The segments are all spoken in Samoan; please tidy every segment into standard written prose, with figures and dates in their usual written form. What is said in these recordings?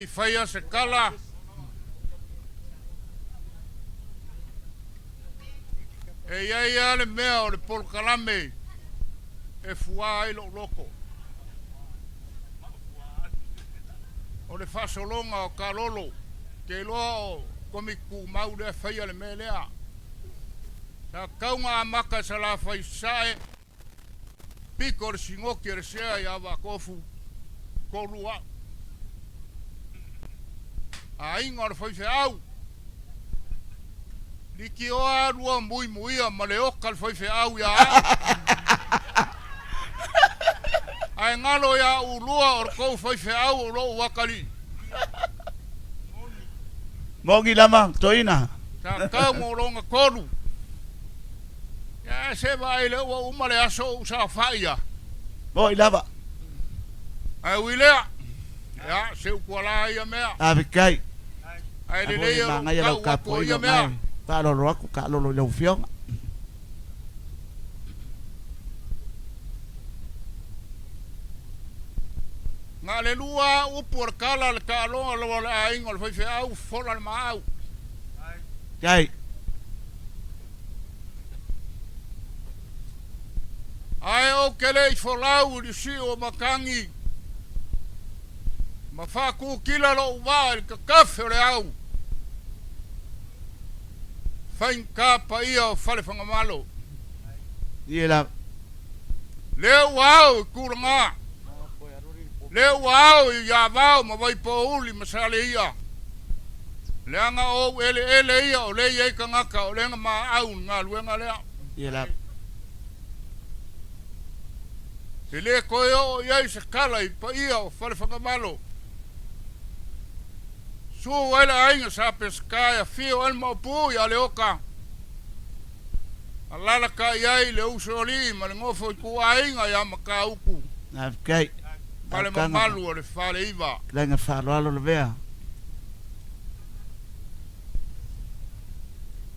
I faia se tala. E i ai lava le mea o le polokalame e fua ai lou loto. O le faasologa o Kalolo, te iloa o Komiti Tumau lea e faia le mea lea. Sa tatau ona amata e Salafai i Sasae, pito o le sinoti a le sea ia Vaatofu, toalua au. Aiga o le faifeau, litioa alua muimuia ma le oka le faifeau ia au. Ae galo ia ulua o le tou faifeau o lou atalii. Moni lava, toeaina. Sa tau mo lona tolu. Ia se vaai lea ua uma le aso o ou saofai ia. Moni lava. Ae ui lea, ia se upu ala ia mea. Faafetai. Ae lelei o lou tau atu o ia mea. Faaaloalo atu, taalolo i lau Afioga. Na o le lua upu o le tala a le taaloga loa o le aiga o le faifeau, fola le maau. Faafetai. Ae ou te le i folau i le siu o matagi, ma faatutila lou vaa i le tatafe o le au, faigata paia o Falefagamalo. Lea ua ao i Tulaga, lea ua ao i Avao ma Vaipouli ma Saleia, leaga o ou eleele ia o lea e i ai tagata o lea na maau i le galuega lea. E le toe oo i ai se tala i paia o Falefagamalo. Susu ai le aiga Sa Peseta e afio ai le Maopu ia Leota, alalatai ai le Usoalii ma le nofo ituaiga ia Matautu ma le mamalu o le Faleiva. Laina faaaloalo lavea.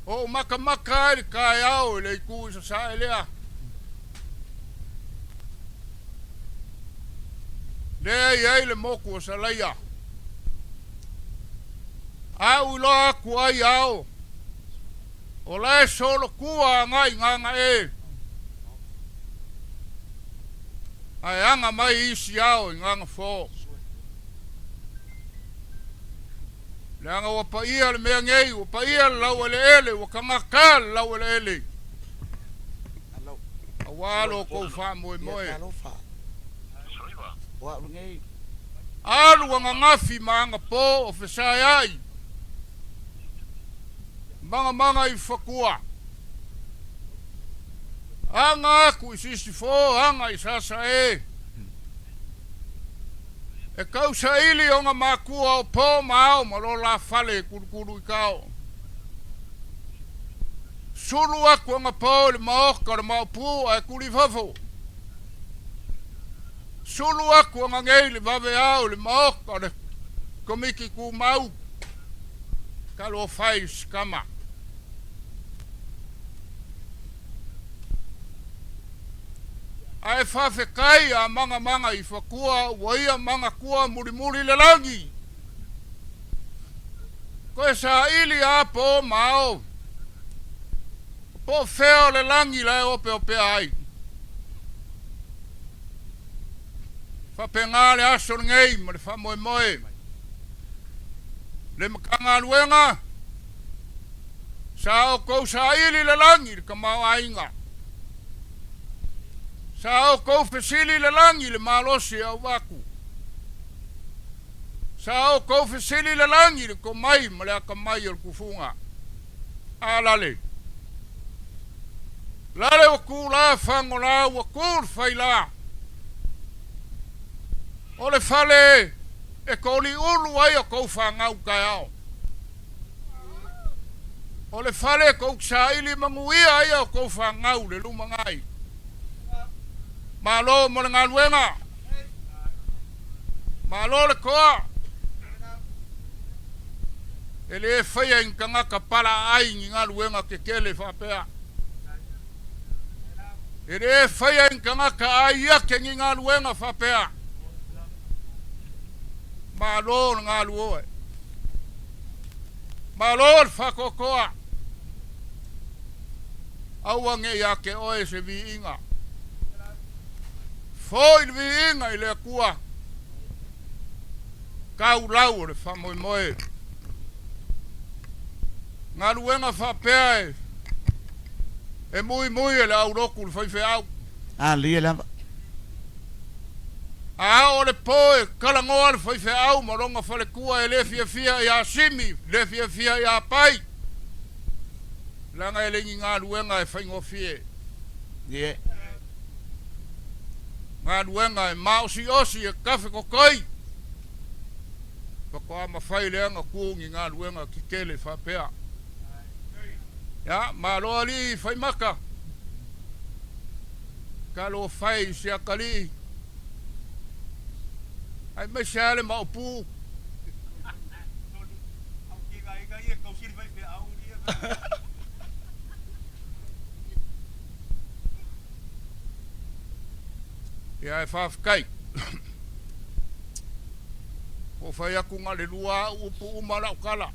Ou matamata ai le taeao i le itu i Sasae lea. Lea e i ai le motu o Salaia. Au iloa atu ai ao, o la e solotua agai Gagae, ae aga mai isi ao i Gagafo. Leaga ua paia le mea nei, ua paia le laueleele, ua tagata le laueleele, aua lo outou faamoemoe. Alu ananafi ma anapo o fesaeai, magamaga i fatua. Aga atu i Sisifo, aga i Sasae. E tausaili ona matua o po ma ao ma lo la fale e kulukulu i kao. Sulu atu anapo i le maota o le Maopu ae tuli i fafo. Sulu atu ananei le vaveao i le maota o le Komiti Tumau, talofa e i si tama. Ae faafetai a magamaga i fatua ua ia manatua mulimuli le lagi. Toe saili a po ma ao, po o fea o le lagi la e opeopea ai. Faapena le aso lenei ma le faamoemoe. Le Matagaluega, sa outou saili le lagi i le tamaoaiga. Sa outou fesili le lagi i le malosi e auvaku. Sa outou fesili le lagi i le tomai ma le atamai o le tufuga. A lale. Lale ua tu la fagola ua tu le faila. O le fale e toliulu ai o tou fanau taeao. O le fale tou te saili manuia ai a outou fanau le lumanai. Malo mo le galuega. Malo le toa. E le faia i ni tagata palaaai ni galuega tetele faapea. E le faia i ni tagata ai ake ni galuega faapea. Malo le galuoe. Malo le faatoatoa. Aua ne i ia te oe se viiga. Foi le viiga i le Atua. Taulau o le faamoemoe. Galuega faapea e e muimui e le aulotu le faifeau. Alia lava. A oo le po e talanoa le faifeau ma lona faletua e le fiafia ia Simi, le fiafia ia Pai, leaga e le ni galuega e faigofie. Ie. Galuega e maosiosi e tafetotoi. Faatoa mafai lea ona tu ni galuega tetele faapea. Ia, malo alii faimaka. Talofa e i si atalii. Aemaise lava le maopu. Ia e faafetai. Ua ou fai atu na o le lua au upu uma lau tala.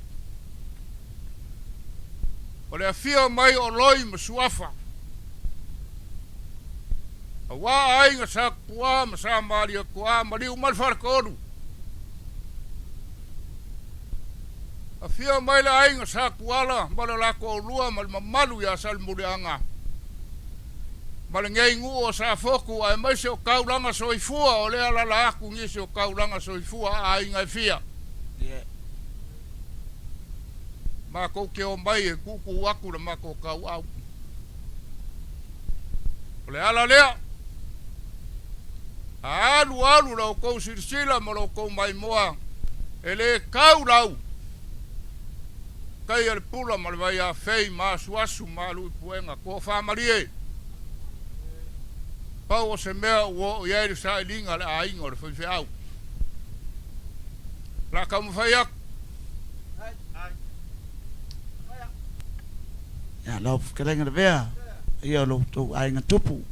O le afio mai o Loi ma Suafa, aua aiga Sa Tupua ma Sa Malietoa, maliu mai le Faletolu. Afio mai le aiga Sa Tuala ma le latou toalua ma le mamalu ia Salemuliaga ma lenei nuu o Safotu aemaise o taulaga soifua o lea alaala atu nisi o taulaga soifua a aiga e fia. Matou te omai e tuutuu atu le matou tauau. O le ala lea, a alu alu la outou silasila ma lo outou maimoa, e le tau lau tai a le pula ma le vaiafei ma asuasu ma alu i puega. Toafamalie, pau o se mea ua oo i ai le sailiga a le aiga o le faifeau. O le a taumafai atu. Ia, lau fetalaiga Lavea, ia o lo outou aiga tupu,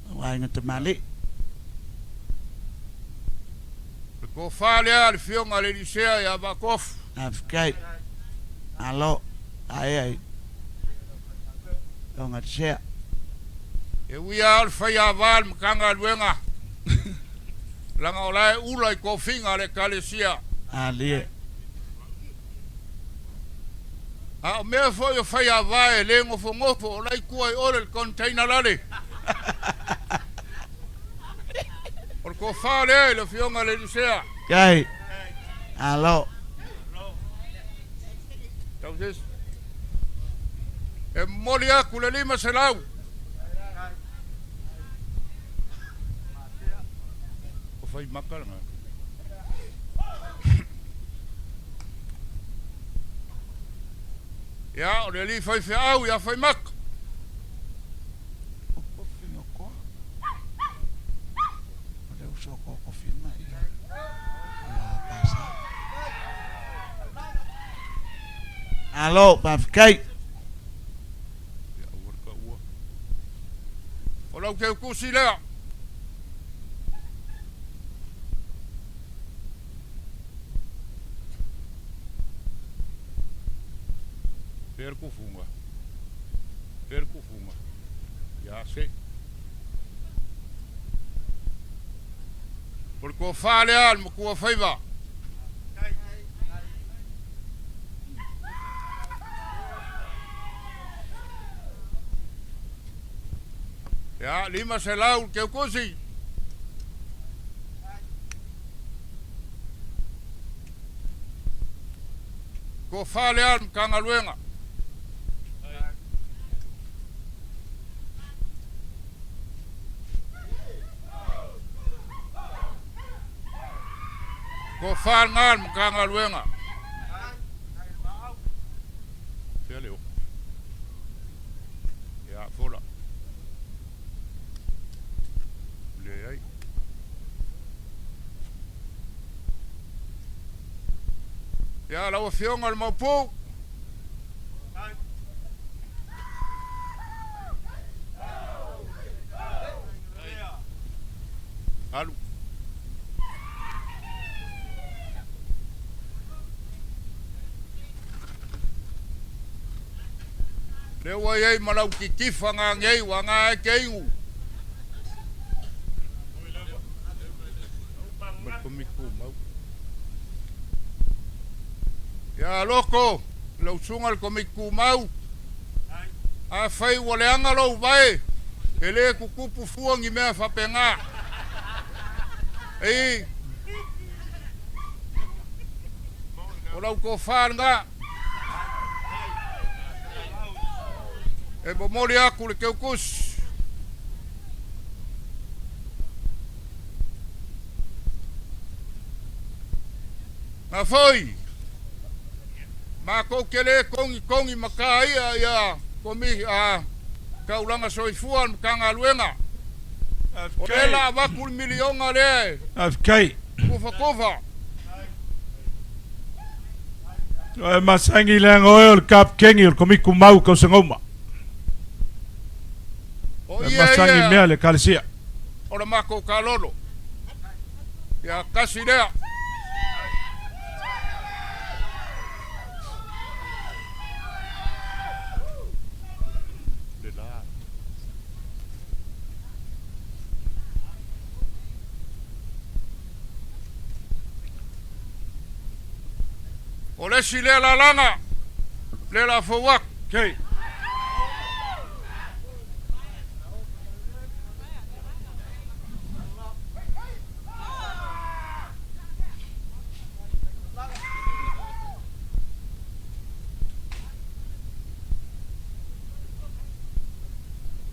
lou aiga tamalii. O le tofa lea a le Afioga a le Elisea ia Vaatofu. Faafetai. Malo. Aea i Afioga Elisea. E ui lava o le faiava le Matagaluega, leaga o la e ula i tofiga a le Ekalesia. Alie. A o mea foi o faiava e le nofonofo, o la e i tua i o le container lale. O le tofa lea i le Afioga i le Elisea. Kai. Alo. Tau se isi. E momoli atu le 500. O fai maka lena. Ia, o le alii faifeau ia Faimaka. O kofi o koa. O le uso o koa kofi ma ia. O la pasa. Alo, faafetai. Ia, aua le taua. O lau teutusi lea. Fea le tufuga? Fea le tufuga? Ia se. O le tofa lea a le matua faiva. Ia, 500 le teutusi. Tofa lea le Matagaluega. Tofa lena le Matagaluega. Fea le oko? Ia, fola. Leai. Ia, lau Afioga i le Maopu. Alu. Lea ua i ai ma lau kitifa gagei ua aga ai ke igu. Ma le Komiti Tumau. Ia loko, lau susuga i le Komiti Tumau, afai ua leaga lou vae, e le tutupu fua ni mea faapena. Ei, o lau tofa lena. E momoli aku le teutusi. Na foi, matou te le togitogi ma taia ia komi a taulaga soifua a le Matagaluega. O lea la avatu le miliona lea e Faafetai. tufatufa. E masani leaga oe o le kapikeni o le Komiti Tumau i tausaga uma. O E ia masani ia mea le Ekalesia. O le matou kalolo. Ia tasi lea. O le isi lea lalaga, lea la fou atu. Okay.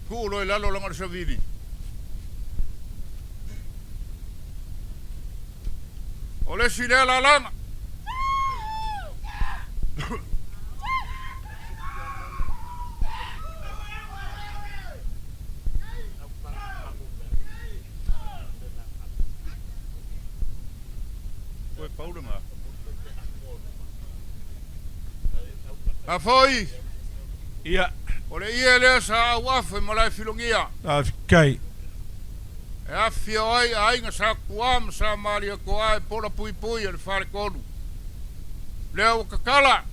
Tuu loa i lalo laga o le savili. O le isi lea lalaga. Toe pau lena. A foi, Ia. o le ie lea sa auafe ma lae filogia. Faafetai. E afifio ai aiga sa Tuā ma sa Malietoa e pola puipui e le faletolu. Lea ua tatala,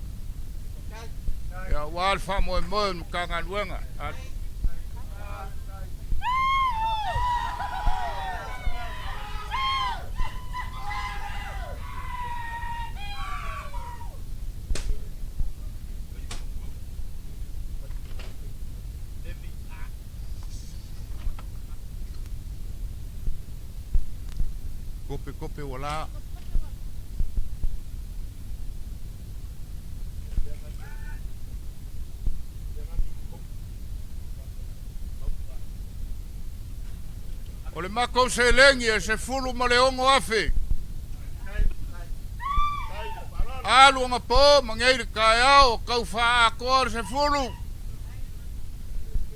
ia aua le faamoemoe o le Matagaluega. Kope kope ua la. O le matou seleni e 16,000. Alu anapo ma nei le taeao o tau faaatoa le 10.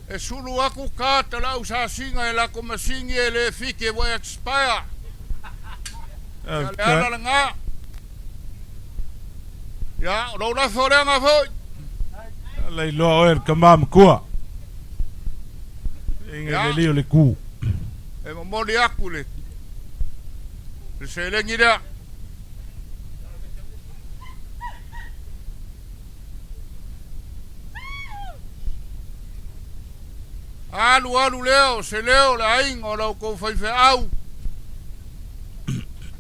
E sulu atu ka talau sasiga e lako masini e le fike ua expire. Ia le ala lena. Ia, o lou lafo lea na foi. Ala iloa oe le tama matua. Inga le lio le ku. E momoli aku le seleni lea. Alu alu lea o se leo o le aiga o la outou faifeau.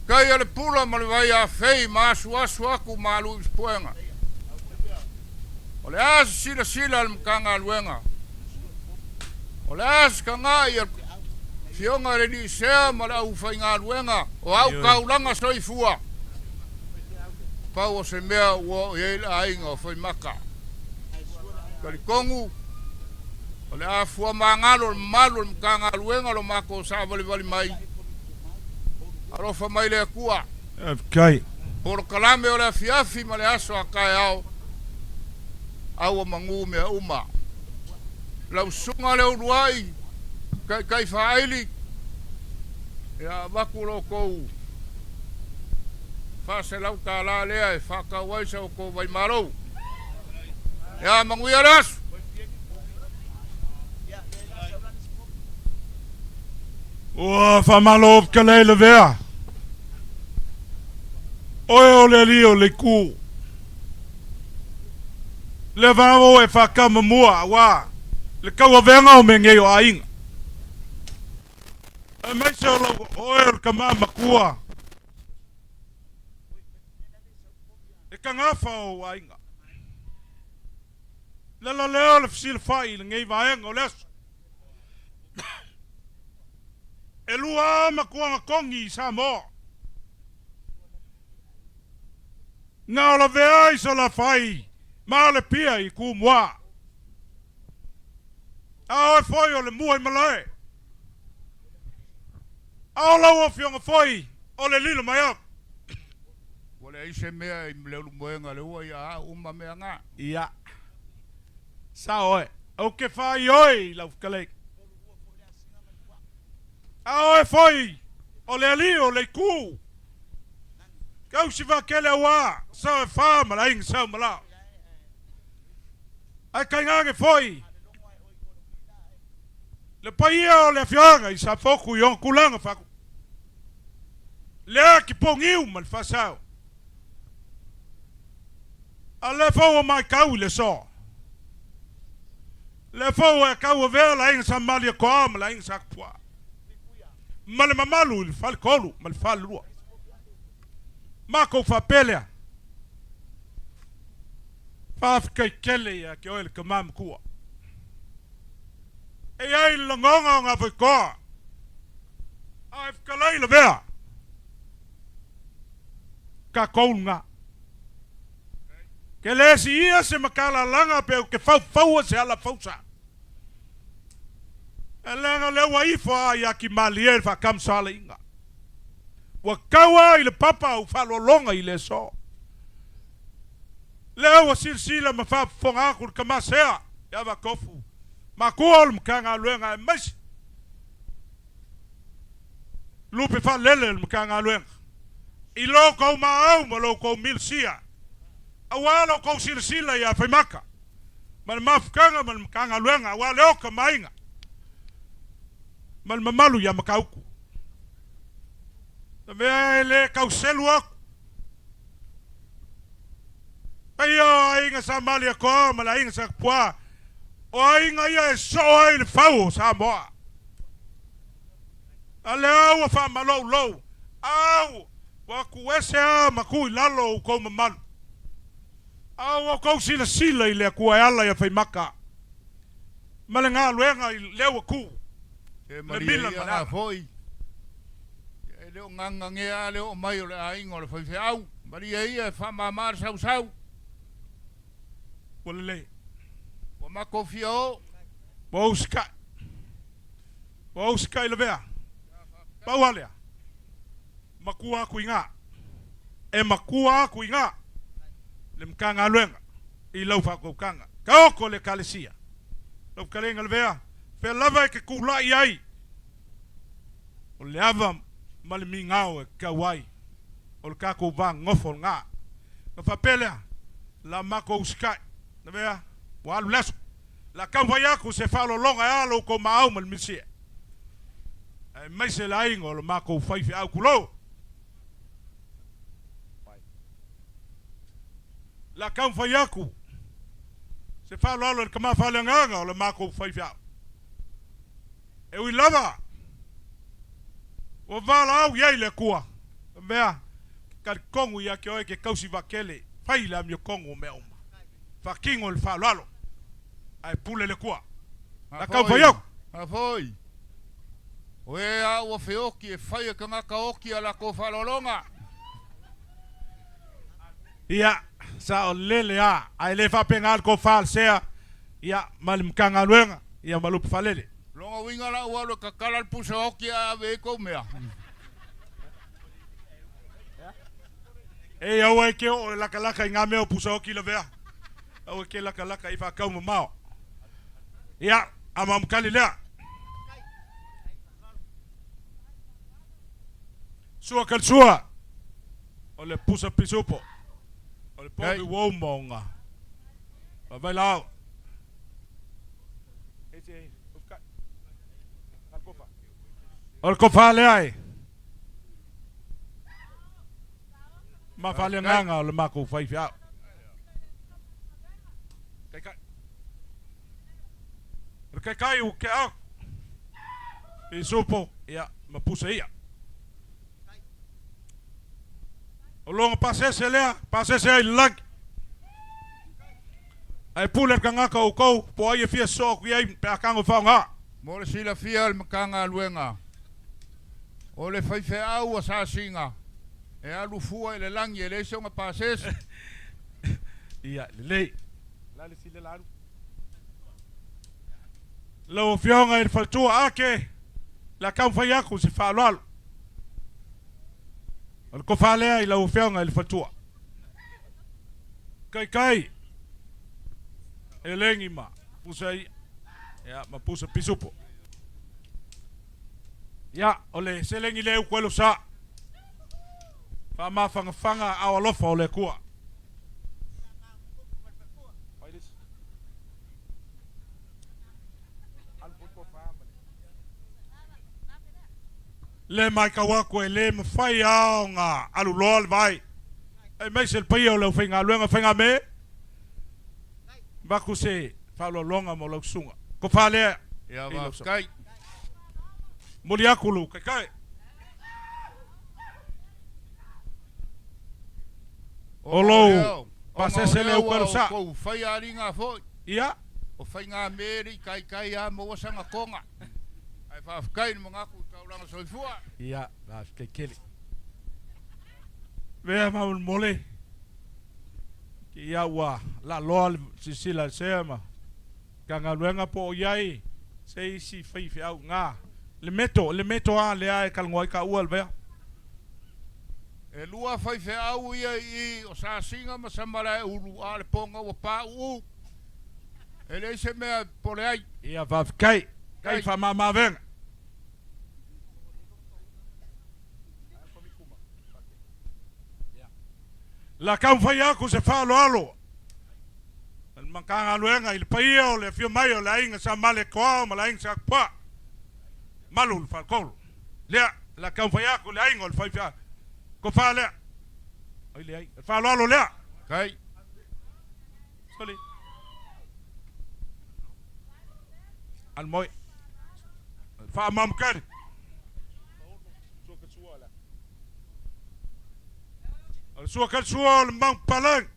Tai a le pula ma le vai afei ma asuasu atu malu i puega. O le a se silasila a le Matagaluega. O le a se tagai a le Afioga i le Alii Sea ma le aufaigaluega o au taulaga soifua. Pau o se mea ua oo i ai le aiga o Faimaka. Talitonu o le a fua magalo le mamalu o le Matagaluega o lo matou saavalivali mai. Alofa mai le Atua. Faafetai. Polokalame o le afiafi ma le aso a taeao, aua manu mea uma. Lau susuga le uluai taitai faaili, ia avatu lo outou $400 lea e faatau ai sa outou vaimalou. Ia manuia le aso. Ua faamalo fetalai Lavea. Oe o le alii o le itu. Lea vao e faakamamua auā le tauaveaga o mea nei o aiga. Aemaise o lau oe o le tama matua e tagafa o ou aiga. Le ala lea o le fesilafai i lenei vaega o le aso. E lua matuaga togi i Samoa. Na o lavea i Salafai ma Alepia i Tumua. A oe foi o le mua i malae. A o lau afioga foi o le lilo mai au. Ua leai se mea i Leulumoega le ua ia au uma mea na. Ia. Sao oe. Ou ke faaioi i lau fetalaiga. A oe foi o le alii o le itu. Tausi vaatele auā sao e fa ma le aiga sao malao. Ae tainane foi le paia o le afioaga i Safotu i ona tulaga faaku. Lea ki pogiu ma le faasao. A lea foi ua maitau i le aso. Lea foi ua e tauavea le aiga sa Malietoa ma le aiga sa Tupua ma le mamalu i le faletolu ma le falelua. Matou faapea lea, Faafetai tele ia te oe le tama matua. E i ai le lagona o Gavaitoa, a e fetalai lavea, tatou lena. Ke le siia se matalalaga pe ou te faufaua se ala fausa. E leaga lea ua ifo a ia Kimalie le faatamasoalaiga. Ua tau a i le papa ou faaaloaloga i le aso. Lea ua silasila ma faafofoga atu le tamasea ia Vatofu, matua o le Matagaluega aemaise lupe faalele o le Matagaluega i lo outou maau ma lo outou milosia aua lo outou silasila ia Faimaka ma le mafutaga ma le Matagaluega aua le oka ma aiga ma le mamalu ia Matautu. Lavea e le tau selu atu paia o aiga sa Malietoa ma le aiga sa Tupua, o aiga ia e soo ai le fau o Samoa. A lea ua faamaloulou, au ua tuuese a ma tuu i lalo outou mamalu. A ua outou silasila i le Atua e ala ia Faimaka ma le galuega i lea ua tu Se le malie mila ia ma le na ala. foi, e le o gagagea a le oo mai o le aiga o le faifeau. Malie ia e faamama le sausau. Ua lelei. Ua matou fia o. Ua ou sikai. Ua ou sikai lavea. Pau a lea. Makua aku i gā. E makua aku i gā le Matagaluega i lau faatautaga. Taoto le Ekalesia. Lau fetalaiga lavea, fea lava e te tulai ai, o le ava ma le migao e tatau ai o le tatou va nofo lena. Ona faapea lea, la matou usitai, lavea, ua alu le aso. La taumafai atu se faaaloaloga e a lo outou maau ma le misia, aemaise le aiga o le matou faifeau tulou. La taumafai atu se faaaloalo i le tama faaleagaga o le matou faifeau. E ui lava ua valaau i ai le Atua, mea talitonu ia te oe ke tausi vaatele, fai le amiotonu o mea uma. Faatino i le faaaloalo, ae pule le Atua. A La taumafai foi, atu. a foi, o e a ua feoki e fai e tagata oki a latou faaaloaloga. Ia, saolele a, ae le faapena le tofa a le sea, ia, ma le Matagaluega, ia, ma lupe faalele. Lona uiga la ua alu e tatala le pusa oki ae ave ai kou mea. Ei, aua e ke oo e lakalaka i ngā mea o pusa oki lavea. Aua e ke lakalaka i whakau mamao. Ia, a mamukali lea. Sua ka le sua, o le pusa pisupo, o le Hey. povi ua uma ona vavailaau. O le kofa lea e ma faaleagaga o le makou faifeau. kaikai u ke au. Pisupo, ia, ma pusa ia. O loga pasese lea, pasese ai le lagi. Ae pule le kagaka o outou, po o ai e fia sosoo atu i ai pe a tago e faaaoga. Mo le silafia e le Matagaluega, o le faifeau a Sasiga e alu fua i le lagi e leai sona pasese. Ia, lelei. O le a le isi lela alu? Lau Afioga i le Faletua Ake, le a taumafai atu se faaaloalo. O le tofa lea i lau Afioga i le Faletua. Kaikai, elegi ma pusa ia, ia ma pusa pisupo. Ia, o le seleni lea e utu ai lou sa. Faamafagafaga ao alofa o le Atua. Le matau atu e le mafai lava ona alu loa le vai, aemaise le paia o le aufaigaluega faigame. Avatu se faaaloaloga mo lau susuga. Tofa lea Ia i lau faafetai. Momoli atu lou kaikai. O lou pasese lea uka lo sa. Ona o lea ua outou faia aliga foi. Ia. O faigamea e le i taitai lava maua sana toga. Ae faafetai i le manatu i taulaga soifua. Ia, faafetai tele. Vea faamolemole, te ia ua laaloa le silasila a le sea ma Matagaluega po o i ai se isi faifeau i ina. Le meto, le meto a lea e talanoa ai taua le vea. E lua faifeau ia i i, o Sasiga ma Samalaeulu, a o le poga ua pauu. E leai se mea e popole ai. Ia faafetai. Kai faamama-avega. La taumafai atu se faaaloalo a le Matagaluega i le paia o le afio mai o le aiga Sa Malietoa ma le aiga Sa Tupua, malu le faletolu. Lea, la taumafai atu le aiga o le faifeau. Tofa lea. Ai leai, le faaaloalo lea. Kai. Soli. Almoe. Faamamukali. O le sua kalisua o le Mount Palang.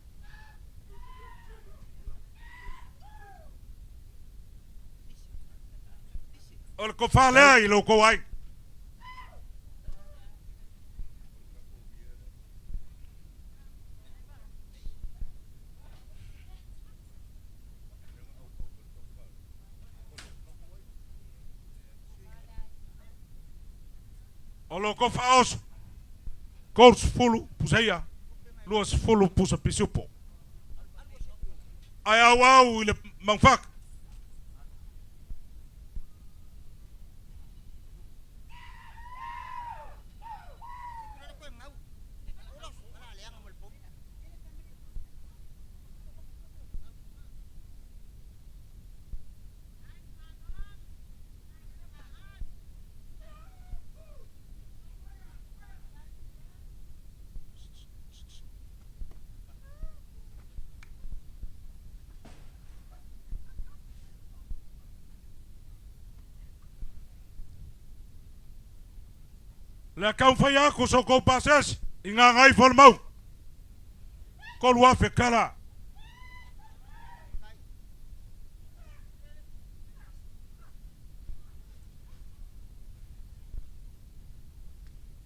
O le tofa lea i lo outou aiga. O lo outou faaoso, 30 pusa ia, 20 pusa pisupo. Ae auau i le Maungafaka. Le a taumafai atu so outou pasese i Gagaifomauga, 3000 tala.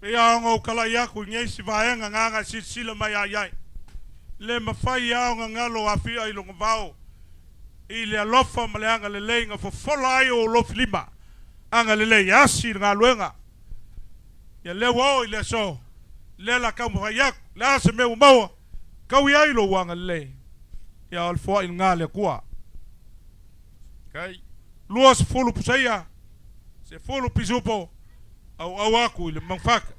Pei lava ona ou talai atu i nei isi vaega nana e silasila mai a i ai. Le mafai lava ona galo afia i lona vao i le alofa ma le agalelei na fofola ai ou lofilima agalelei e asi i le galuega. Ia lea ua oo i le aso, lea la taumafai atu, le a se mea ua maua, tau i ai lou agalelei. Ia o le foai lena a le Atua. Kai. 20 pusaia, 10 pisupo, auau atu i le Maungafaka.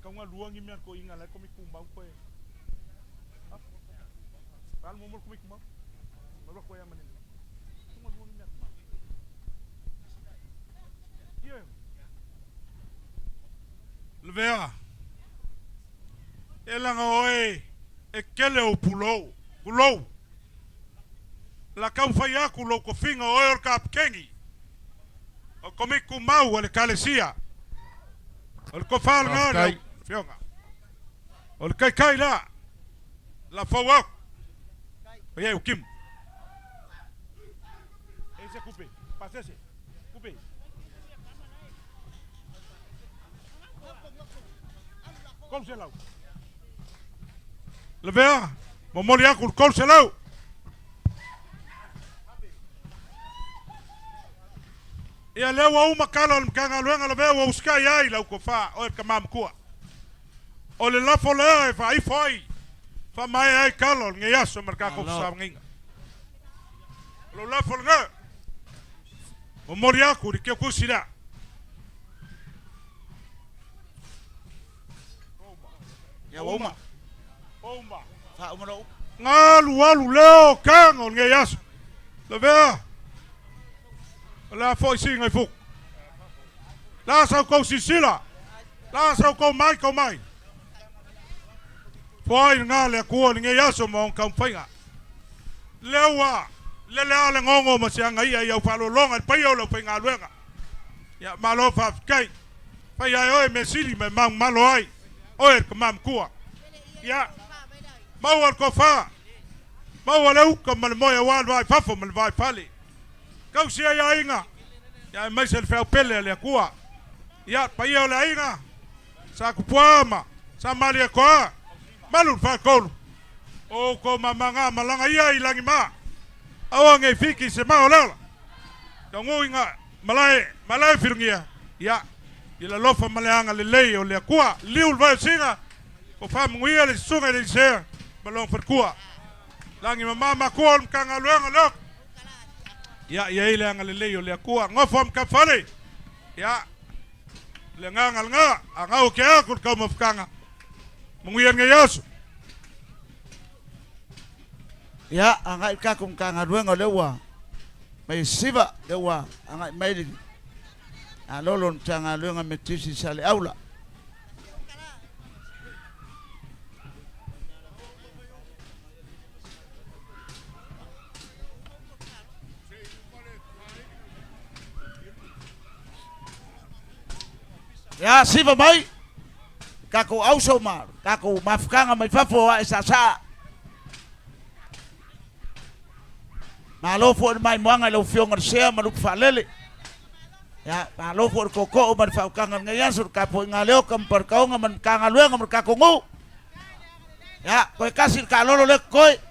Tau galua ni mea ko inga lai ko mi kumau koe. Pal mo mo ko mi kumau. Ma ko ya manene. Tau galua ni mea kumau. Ia. Lavea. E langa oe e kele o pulou. Pulou. La kau fai aku lou kofiga oe o le kapikeni. O komiku mau o le kalesia. O le kofa o le Faafetai. fioga. O le kaikai la. La fau aku. O ia o kimu. Ese kupe. Pasese. Kupe. Kom se lau. Lavea. Momoli aku le kol se lau. Ia lea ua uma kala o le Matagaluega lavea ua usikai ai lau kofa oe le tama makua. O le lafo lea e faaifo ai. Faamaea ai kala o lenei aso ma le tatou Malo. fesoasoaniga. O lou lafo lena. Momoli aku i le keukusi lea. Ia ua uma. Uma. Faauma lou. Galu alu leo kaga o lenei aso. Lavea. O le a foi siga i fuku. La sau kou sisila. La sau kou mai kou mai. Foai ngā le akua lenei aso ma ona taumafaiga. Lea ua lele a le gogo ma se agaia i au faalologa le paia o le aufaigaluega. Ia malo faafetai. Fai ai oe mea sili ma e magumalo ai. Oe le tama matua. Ia maua le tofa. Maua le uka ma le moe auā le vai fafo ma le vai fale. Tausi ai aiga. Ia e maise le feaupele a le Atua. Ia paia o le aiga. Sa kupuama. Sa malie koa. Malu le faatolu. O ko mamaga malaga ia i lagi ma. Aua nei fiki se ma o leola. Taugū inga malae malae filugia. Ia i le alofa ma le agalelei o le Atua. Liu le vaeosiga. O faamanuia le susuga i le Elisea ma lona faletua. Lagi mama makua o le Matagaluega leo. Ia ia i le agalelei o le Atua. Gofo ma tafale. Ia le agaga lena. Agau ke aku le taumafataga. Manuia lenei aso. Ia, agai tatou Matagaluega o lea ua mai siva, lea ua agai mai le alolo o le Matagaluega Metotisi Saleaula. Ia, siva mai, tatou auso ma tatou mafutaga mai fafo ae saasaa. Malo foi le maimoaga i lau Afioga i le Sea ma Lupe Faalele. Ia, malo foi le tootoo ma le faautaga i lenei aso, le tapuaiga a Leoka ma Paletaoga ma le Matagaluega ma le tatou nuu. Ia, toe tasi le taalolo lea totoe.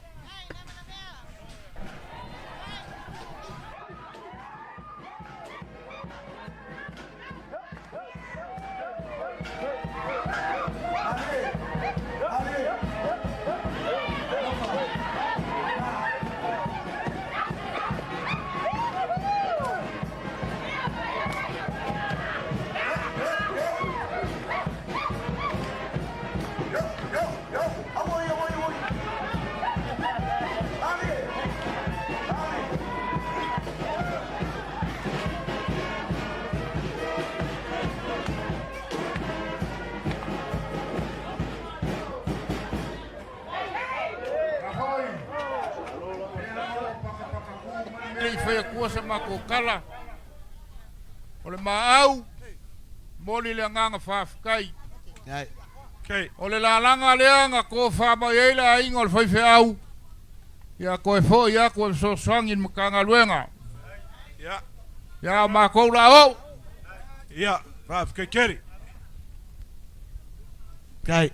I fai atua sa matou tala. O le maau, moli le agaga faafetai. Ai. Okay. O le lalaga lea na tofa mai ai le aiga o le faifeau. Ia toe foi aku e fesoasoani i le Matagaluega. Ia. Ia o matou la ou. Ia, faafetai tele. Kai.